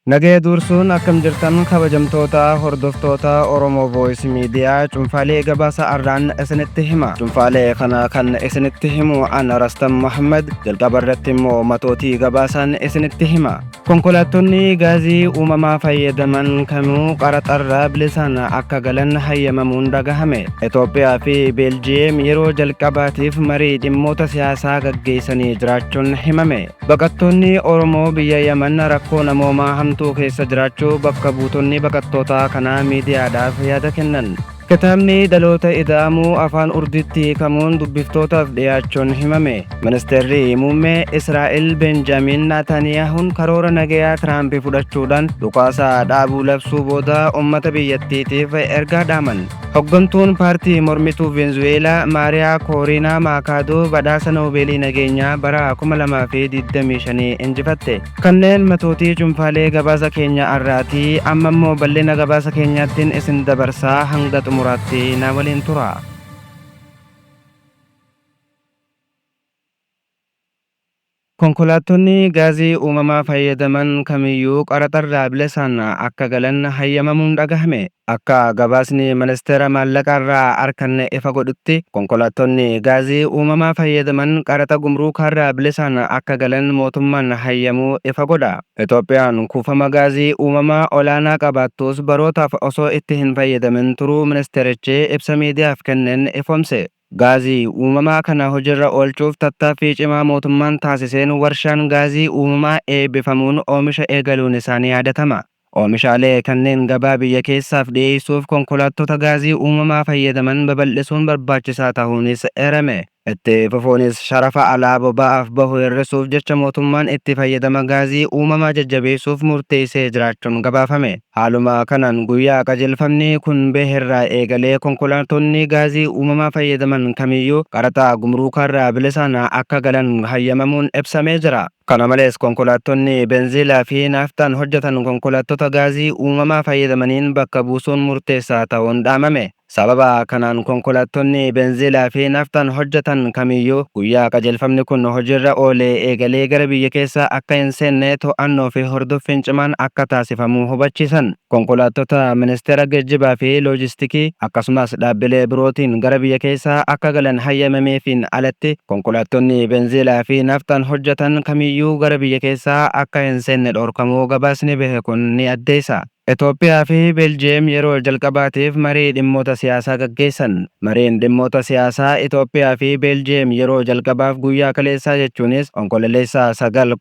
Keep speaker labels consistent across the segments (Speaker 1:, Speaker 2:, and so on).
Speaker 1: Nagaya duursuun akkam jirtan kabajamtoota hordoftoota Oromoo Voice Media, cunfaalee gabaasa arraan isinitti hima. Cunfaalee kana kan isinitti himu an Rastam Muhammad. Jalqaba irratti immoo matootii gabaasaan isinitti hima. Konkolaattonni gaazii uumamaa fayyadaman kamuu qaraxarraa bilisaan akka galan hayyamamuun dhagahame. Itoophiyaa fi Beeljiyeem yeroo jalqabaatiif marii dhimmoota siyaasaa gaggeessanii jiraachuun himame. Baqattoonni Oromoo biyya Yaman rakkoo namoomaa hamtuu keessa jiraachuu bakka buutonni baqattootaa kanaa miidiyaadhaaf yaada kennan. Kitaabni Dhaloota Ida'amuu afaan Urdiitti hiikamuun dubbiftootaaf dhiyaachuun himame. Ministeerri Muummee Israa'el Benjaamin Naataaniyaahuun karoora nagayaa Tiraamp fudhachuudhaan dhukaasa dhaabuu labsuu booda uummata biyyattiitiif ergaa dhaaman. Hoggantuun paartii mormituu Veenzuweelaa Maariyaa Kooriinaa Maakaadoo badhaasa Noobeelii nageenyaa bara 2025 injifatte. Kanneen matootii cunfaalee gabaasa keenya har'aatii. Amma immoo bal'ina gabaasa keenyaattiin isin dabarsaa, hanga xumuraatti na waliin tura. Konkolaattonni gaazii uumamaa fayyadaman kamiyyuu qaraxarraa bilisaan akka galan hayyamamuun dhagahame. Akka gabaasni Ministeera Maallaqaarraa arkanne ifa godhutti, konkolaattonni gaazii uumamaa fayyadaman qaraxa gumruukaarraa bilisaan akka galan mootummaan hayyamuu ifa godha. Itoophiyaan kuufama gaazii uumamaa olaanaa qabaattus barootaaf osoo itti hin fayyadamin turuu ministeerichi ibsa miidiyaaf kenneen ifoomse. Gaazii uumamaa kana hojirra oolchuuf tattaaffii cimaa mootummaan taasiseen warshaan gaazii uumamaa eebbifamuun oomisha eegaluun isaa ni yaadatama. Oomishaalee kanneen gabaa biyya keessaaf dhiyeessuuf konkolaattota gaazii uumamaa fayyadaman babal'isuun barbaachisaa tahuunis eerame. Itti fufuunis sharafa alaa boba'aaf bahu hir'isuuf jecha mootummaan itti fayyadama gaazii uumamaa jajjabeessuuf murteessee jiraachuun gabaafame. Haaluma kanaan guyyaa qajeelfamni kun baherraa eegalee konkolaattonni gaazii uumamaa fayyadaman kamiyyuu qaraxa gumruukaarraa bilisaan akka galan hayyamamuun ibsamee jira. Kana malees konkolaattonni benziilaa fi naafxaan hojjetan konkolaattota gaazii uumamaa fayyadamaniin bakka buusuun murteessaa ta'uun dhaamame. Sababa kanaan konkolaattonni benziilaa fi naafxaan hojjetan kamiyyuu guyyaa qajeelfamni kun hojiirra oolee eegalee gara biyya keessaa akka hin seenne to'annoo fi hordoffiin cimaan akka taasifamu hubachiisan. Konkolaattota Ministeera Geejjibaa fi Loojistikii akkasumas dhaabbilee birootiin gara biyya keessaa akka galan hayyamameefiin alatti konkolaattonni benziilaa fi naafxaan hojjetan kamiyyuu gara biyya keessaa akka hin seenne dhorkamuu gabaasni bahe kun ni addeessa. Itoophiyaa fi Beeljiyeem yeroo jalqabaatiif marii dhimmoota siyaasaa gaggeessan. Mariin dhimmoota siyaasaa Itoophiyaa fi Beeljiyeem yeroo jalqabaaf guyyaa kaleessaa, jechuunis Onkololeessa 9,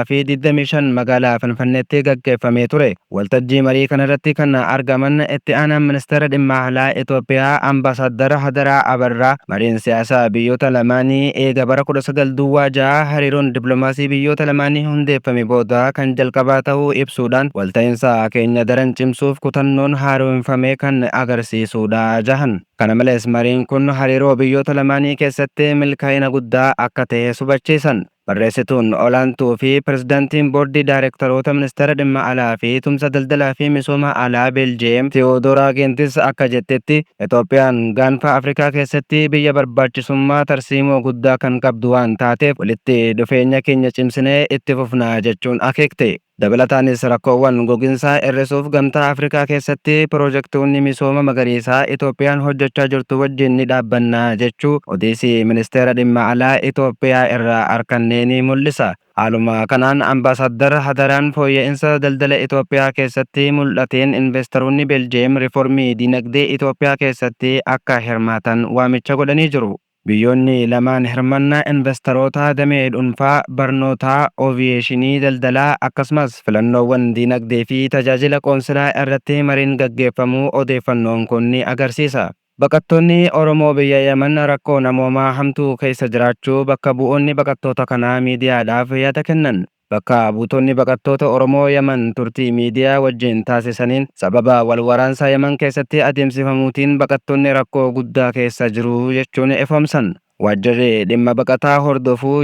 Speaker 1: 2025 magaalaa Finfinneetti gaggeeffamee ture. Waltajjii marii kanarratti kan argaman itti aanaan ministeera dhimma alaa Itoophiyaa Ambaasaddar Hadaraa Abarraa, mariin siyaasaa biyyoota lamaanii eega bara 1906 hariiroon dippiloomaasii biyyoota lamaanii hundeeffame booda kan jalqabaa ta'uu ibsuudhaan, walta'iinsa keenya daran cimsuuf kutannoon haaromfame kan agarsiisudha jahan. Kana malees mariin kun hariiroo biyyoota lamaanii keessatti milkaa'ina guddaa akka ta'e hubachiisan. Barreessituun olaantuu fi pirezidaantiin boordii daayirektaroota ministeera dhimma alaa fi tumsa daldalaa fi misooma alaa Beeljiyeem Tiyoodooraa Geentis akka jettetti, Itoophiyaan gaanfa Afrikaa keessatti biyya barbaachisummaa tarsiimoo guddaa kan qabdu waan taateef walitti dhufeenya keenya cimsinee itti fufna jechuun akeekte. Dabalataanis rakkoowwan gogiinsaa hir'isuuf Gamtaa Afrikaa keessatti piroojektonni misooma magariisaa Itoophiyaan hojjechaa jirtu wajjin ni dhaabbanna jechuu odeessi ministeera dhimma alaa Itoophiyaa irraa argannee ni mul'isa. Haaluma kanaan Ambaasaddar Hadaraan fooyya'insa daldala Itoophiyaa keessatti mul'ateen investaroonni Beeljiyeem riiformii dinagdee Itoophiyaa keessatti akka hirmaatan waamicha godhanii jiru. Biyyoonni lamaan hirmannaa investaroota damee dhuunfaa, barnootaa, aviyeeshinii, daldalaa akkasumas filannoowwan dinagdee fi tajaajila qoonsilaa irratti mariin gaggeeffamuu odeeffannoon kun ni agarsiisa. Baqattoonni Oromoo biyya Yaman rakkoo namoomaa hamtuu keessa jiraachuu bakka bu'oonni baqattoota kanaa miidiyaadhaaf yaada kennan. Bakka buutonni baqattoota Oromoo Yaman turtii miidiyaa wajjin taasisaniin, sababa wal waraansa Yaman keessatti adeemsifamuutiin baqattoonni rakkoo guddaa keessa jiru jechuun ifoomsan. Waajjirri dhimma baqataa hordofuu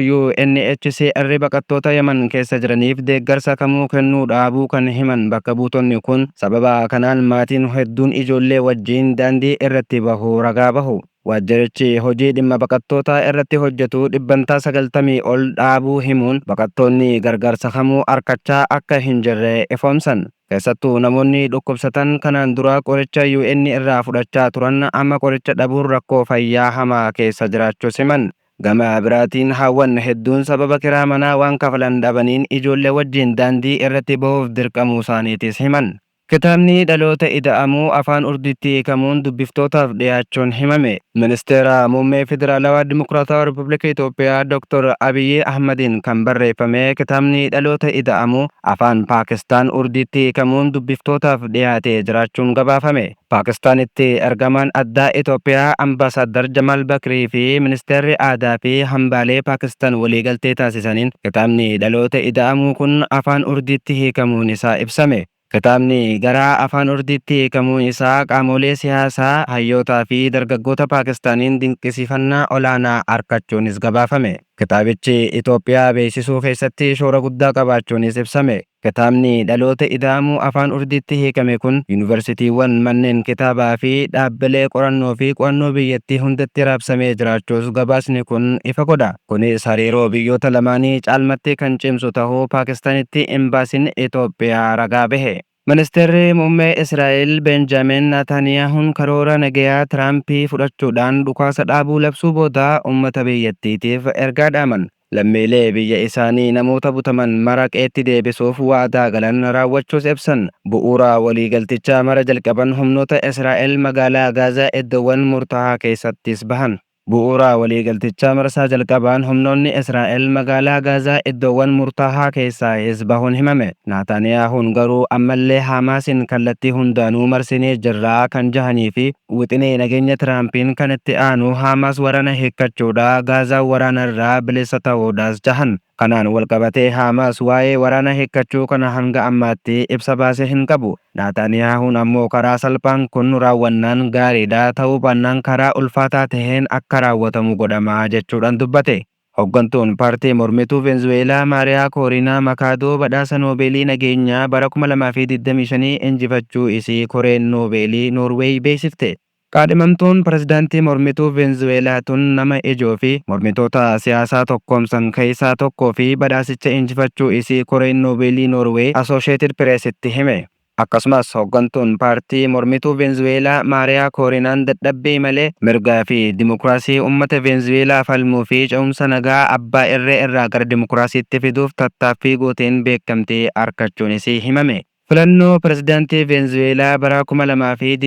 Speaker 1: UNHCR baqattoota Yaman keessa jiraniif deeggarsa kamuu kennuu dhaabuu kan himan bakka buutonni kun, sababa kanaan maatiin hedduun ijoollee wajjin daandii irratti bahuu ragaa bahu. Waajjirichi hojii dhimma baqattootaa irratti hojjetu dhibbantaa 90 ol dhaabuu himuun baqattoonni gargaarsa kamuu arkachaa akka hin jirre ifoomsan. Keessattuu namoonni dhukkubsatan kanaan dura qoricha UN irraa fudhachaa turan amma qoricha dhabuun rakkoo fayyaa hamaa keessa jiraachuus himan. Gama biraatiin haawwan hedduun sababa kiraa manaa waan kafalan dhabaniin ijoollee wajjin daandii irratti bahuuf dirqamuu isaaniitis himan. Kitaabni Dhaloota Ida'amuu Afaan Urduutti hiikamuun dubbiftootaaf dhiyaachuun himame. Ministeera Muummee Federaalawaa Dimokiraatawaa Rippabilika Itoophiyaa Dr. Abiyyi Ahmadiin kan barreeffame kitaabni Dhaloota Ida'amuu Afaan Paakistaan Urduutti hiikamuun dubbiftootaaf dhiyaatee jiraachuun gabaafame. Paakistaanitti ergamaan addaa Itoophiyaa Ambaasaaddar Jamaal Bakrii fi Ministeerri Aadaa fi Hambaalee Paakistaan waliigaltee taasisaniin kitaabni Dhaloota Ida'amuu kun Afaan Urduutti hiikamuun isaa ibsame. Kitaabni gara Afaan Urdiitti hiikamuun isaa qaamolee siyaasaa, hayyootaa fi dargaggoota Paakistaaniin dinqisiifannaa olaanaa arkachuunis gabaafame. Kitaabichi Itoophiyaa beeksisuu keessatti shoora guddaa qabaachuunis ibsame. Kitaabni Dhaloota Ida'amuu Afaan Urdiitti hiikame kun yuunivarsiitiiwwan, manneen kitaabaa fi dhaabbilee qorannoo fi qo'annoo biyyattii hundatti raabsamee jiraachuus gabaasni kun ifa godha. Kunis hariiroo biyyoota lamaanii caalmatti kan cimsu tahuu Paakistaanitti Imbaasiin Itoophiyaa ragaa bahe. Ministeerri Muummee Israa'el Beenjaamin Naataaniyaahuun karoora nageyaa Tiraampii fudhachuudhaan dhukaasa dhaabuu labsuu booda ummata biyyattiitiif ergaa dhaaman. Lammiilee biyya isaanii namoota butaman mara qe'etti deebisuuf waadaa galan raawwachuus ibsan. Bu'uura waliigaltichaa mara jalqaban humnoota Israa'el magaalaa Gaazaa iddoowwan murtaa'aa keessattis bahan. Bu'uura waliigaltichaa marsaa jalqabaan humnoonni Israa'el magaalaa Gaazaa iddoowwan murtaahaa keessaayis bahuun himame. Naataaniyaahuun garuu ammallee Haamaasiin kallattii hundaanuu marsinee jirra kan jahanii fi wixinee nageenya Tiraampiin kan itti aanu Haamaas waraana hiikkachuudha, Gaazaan waraanarraa bilisa ta'uudhaas jahan. Kanaan walqabatee Haamaas waa'ee waraana hiikkachuu kana hanga ammaatti ibsa baase hin qabu. Naataaniyaahuun ammoo karaa salphaan kun raawwannaan gaariidha, ta'uu baannaan karaa ulfaataa taheen akka raawwatamu godhama jechuudhaan dubbate. Hoggantuun paartii mormituu Veenzuweelaa Maariyaa Kooriinaa Makaadoo badhaasa Noobeelii Nageenyaa bara 2025 injifachuu isii Koreen Noobeelii Noorweey beeksifte. Qaadhimamtuun pirezidaantii mormituu Veenzuweelaa tun nama ijoo fi mormitoota siyaasaa tokkoomsan keessaa tokkoo fi badhaasicha injifachuu isii Koreen Noobeelii Noorweey Asoosheetid Pireesitti hime. Akkasumas hoggantuun paartii mormituu Veenzuweelaa Maariyaa Koorinaan dadhabbii malee mirgaa fi dimokiraasii ummata Veenzuweelaa falmuu fi ce'umsa nagaa abbaa irree irraa gara dimokiraasiitti fiduuf tattaaffii gooteen beekamtii arkachuun isii himame. Filannoo pirezidaantii Veenzuweelaa bara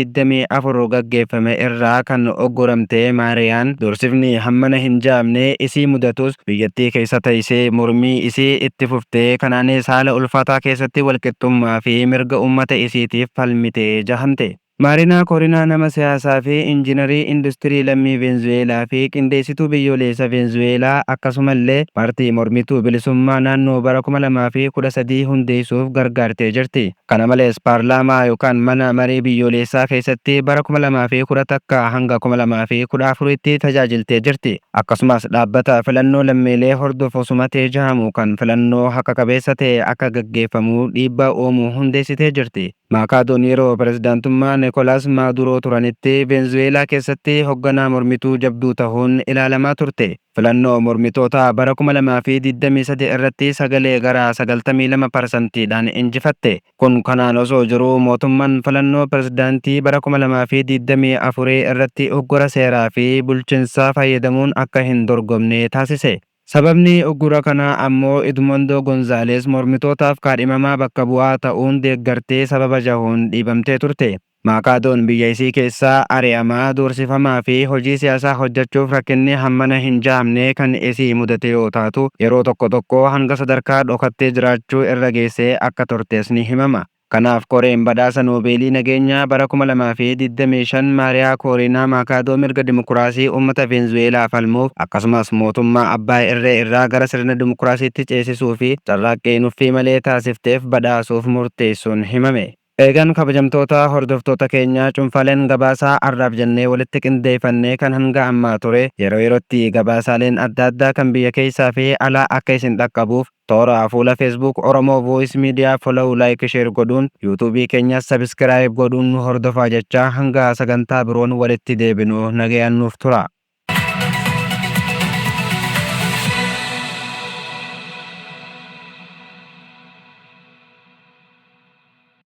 Speaker 1: 2024 gaggeeffame irraa kan ugguramte Maariyaan, doorsifni hammana hin ja'amne isii mudatus, biyyattii keessa teessee mormii isii itti fuftee kanaanis haala ulfaataa keessatti walqixxummaa fi mirga ummata isiitiif falmite jahamte. Maarinaa Korinaa nama siyaasaa fi injinarii industirii lammii Veenzuweelaa fi qindeessituu biyyooleessa Veenzuweelaa akkasumallee paartii mormituu bilisummaa naannoo bara 2013 hundeessuuf gargaartee jirti. Kana malees paarlaamaa yookaan mana marii biyyooleessaa keessatti bara 2011 hanga 2014tti tajaajiltee jirti. Akkasumas dhaabbata filannoo lammiilee hordofu Sumatee jahamu kan filannoo haqa qabeessa ta'e akka gaggeeffamu dhiibbaa uumu hundeessitee jirti. Maakaadoon yeroo pirezidaantummaa Nikolaas Maaduroo turanitti Veenzuweelaa keessatti hogganaa mormituu jabduu tahuun ilaalamaa turte. Filannoo mormitootaa bara 2023 irratti sagalee gara 92 parsantiidhaan injifatte. Kun kanaan osoo jiruu mootummaan filannoo pirezidaantii bara 2024 irratti uggura seeraa fi bulchinsaa fayyadamuun akka hin dorgomne taasise. Sababni uggura kanaa ammoo Idmondoo Gonzaalees mormitootaaf kaadhimamaa bakka bu'aa ta'uun deeggartee sababa jahuun dhiibamtee turte. Maakaadoon biyya isii keessaa ari'amaa, doorsifamaa fi hojii siyaasaa hojjachuuf rakkinni hammana hin jahamne kan isii mudate yoo taatu, yeroo tokko tokko hanga sadarkaa dhokattee jiraachuu irra geessee akka turtes ni himama. Kanaaf Koreen Badhaasa Noobeelii Nageenyaa bara 2025 Maariyaa Kooriinaa Maakaadoo mirga dimokiraasii uummata Veenzuweelaa falmuuf, akkasumas mootummaa abbaa irree irraa gara sirna dimokiraasiitti ceesisuu fi carraaqqii nuffii malee taasifteef badhaasuuf murteessuun himame. Eegan kabajamtoota hordoftoota keenyaa cunfaaleen gabaasaa arraaf jennee walitti qindeeyfanne kan hanga ammaa ture, yeroo yerootti gabaasaaleen adda addaa kan biyya keessaa fi alaa akka isin dhaqqabuuf, Toora fuula Facebook Oromo Voice Media follow, like, share godhuun, YouTube keenyas subscribe godhuun nu hordofaa jechaa, hanga sagantaa biroon walitti deebinu nagayaan nuuf tura.